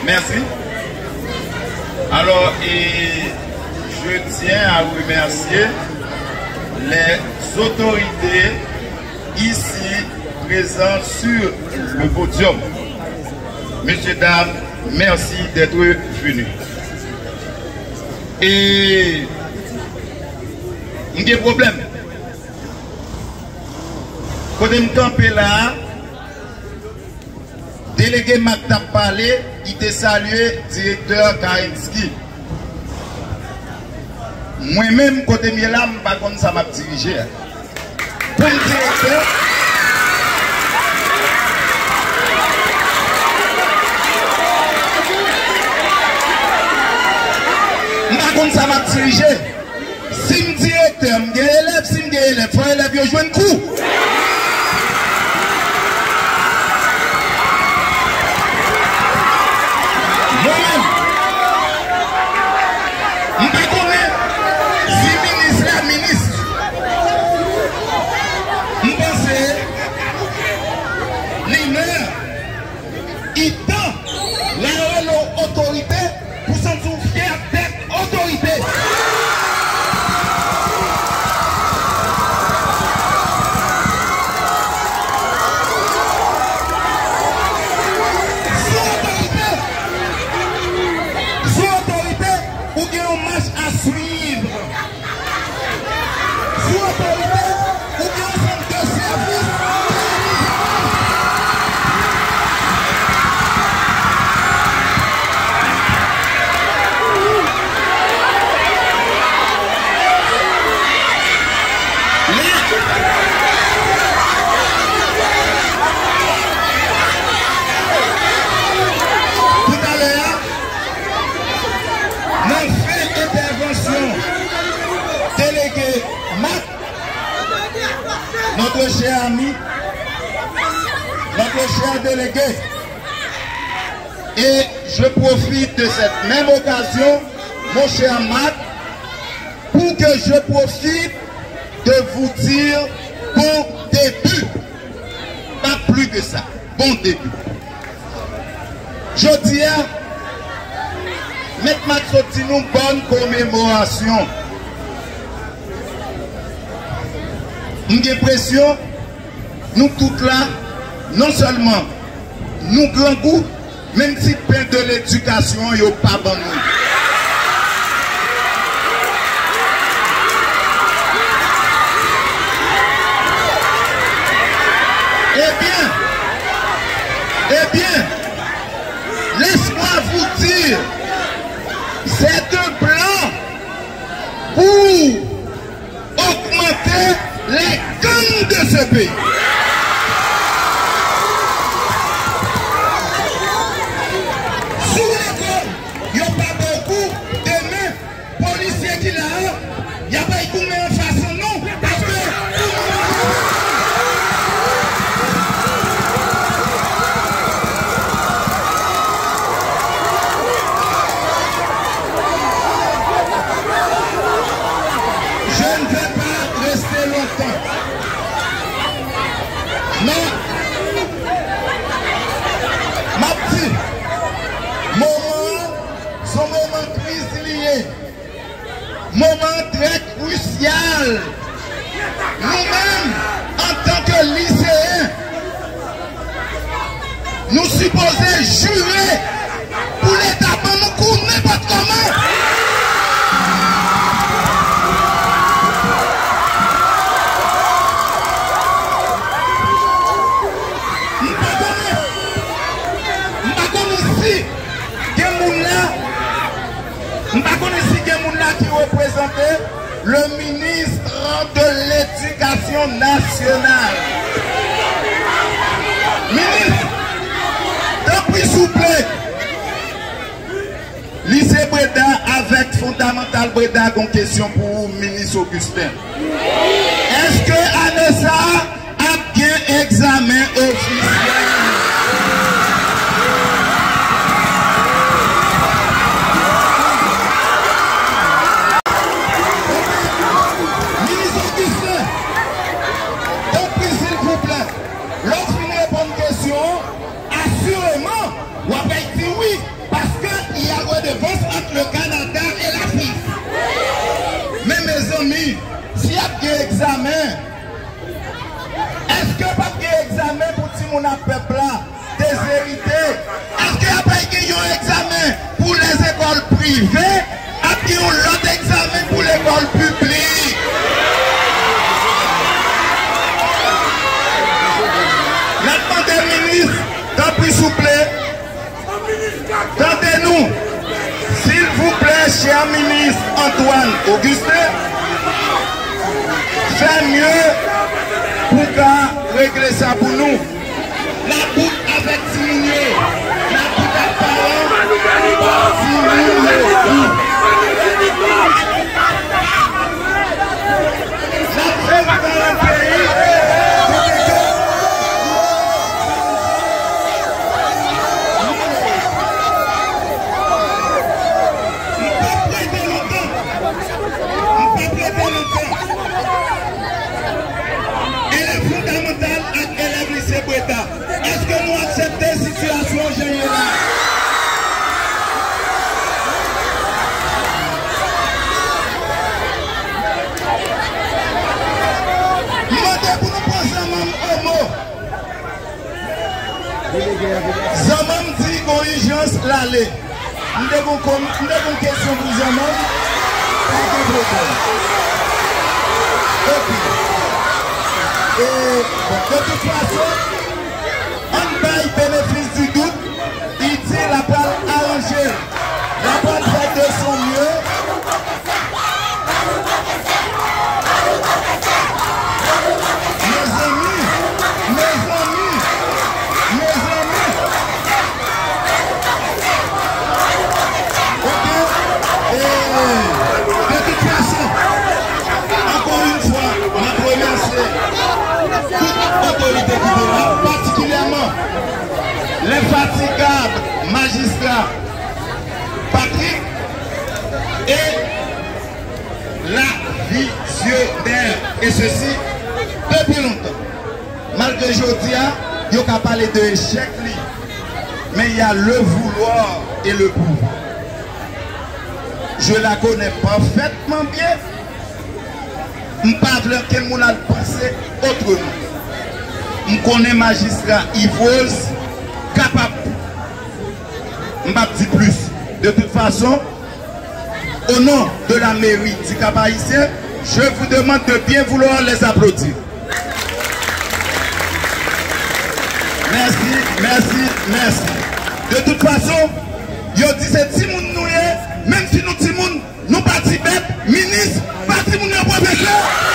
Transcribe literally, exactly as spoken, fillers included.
Mèsi. Alors, et je tiens à remercier les autorités ici présentes sur le podium. Messieurs, dames, merci d'être venus. E m gen pwoblèm. Kote m kanpe la a, Delege Mak t ap pale, li te salye direktè Karensky. Mwen menm, kote m ye la, m pa konn sa m ap dirije a. Pou m direktè, m pa konn sa m ap dirije. Si m direktè, m gen elèv, si m gen elèv, fò elèv yo jwenn kou. Mwen menm, m pa konnen si minis la minis. M panse li lè, li tan, lè yo rele w otorite, pou santi w fyè avèk otorite. Sou otorite, sou otorite, ou gen yon mach a swiv. Sou otorite, ou gen yon sant de sèvis. Toutalè a, nan fen entèvansyon delege Mak, notre cher ami, notre cher délégué, et je profite de cette même occasion, mon cher Mak, pour que je profite de vous dire bon début. Pas plus que ça. Bon début. Jodi a, Mèt Mak sot di nou bòn komemorasyon. M gen enpresyon, nou tout la, non sèlman nou grangou, menm ti pen de ledikasyon an, yo pa ban nou. Eh bien, eh bien, laisse-moi vous dire, c'est un plan pour augmenter les gangs de ce pays. Si w lekòl, yo pa ba w kou, demen, polisye ki la a, y ap bay goumen anfas an nou, paske Je ne vais pas rester longtemps. Non. M ap di, moman an, se yon moman kriz li ye. Moman an trè krisyal. Nou menm, antanke liseyen, nou sipoze jire pou Leta ban nou kou nenpòt kòman. M pa konnen, m pa konnen si gen moun la, m pa konnen si gen moun la ki reprezante le ministre de l'Éducation nationale. Minis, tanpri, souple. Lise Breda avèk Fondamantal Breda gon kesyon pou ou, Minis Augustin. Èske ane sa a ap gen egzamen ofisyèl? Minis Augustin, tanpri, silvouplè, lè w fin reponn kesyon an, Moun ak pèp la dezerite. Èske apre gen yon egzamen pou lèzekòl prive, ap gen yon lòt egzamen pou lekòl piblik? N ap mande minis, tanpri souple, tande nou, silvouplè, chè minis Antoine Augustin, fè mye pou ka regle sa pou nou. N ap bout avèk timoun yo. N ap bout ak paran timoun yo tou. N ap viv nan yon peyi kote ke M p ap rete lontan. M p ap rete lontan. Elèv fondamantal ak elèv lise Breda, èske nou aksepte sitiyasyon jan l ye la? M mande pou nou pran zanmanm Omo. Zanmanm di gon ijans l ale. M te gon kòm, m te gon kesyon pou zanmanm. Pa gen pwoblèm. Ok. E, bon, de tout fason, ann bay benefis di dout. Li di l ap pral aranje l. L ap pral fè de son mye. Mezanmi, mezanmi, mezanmi. Ok? E, de tout fason, ankò yon fwa, m ap remèsye tout otorite ki te la, patikilyèman lenfatigab majistra Patrick e la vizyonè, e sesi depi lontan. Malgre jodi a, yo ka pale de echèk li, men y a le vouloir et le pouvoir. Je la connais parfaitement bien. M pa vle ankenn moun al panse otreman. M konnen majistra Yves Rose kapab. M p ap di plis. De tout fason, au nom de la mairie du Cap-Haïtien, je vous demande de bien vouloir les applaudir. Mèsi, mèsi, mèsi. De tout fason, yo di se timoun nou ye, menm si nou timoun, nou pa ti bèt, minis, pa timoun nan pwofesè.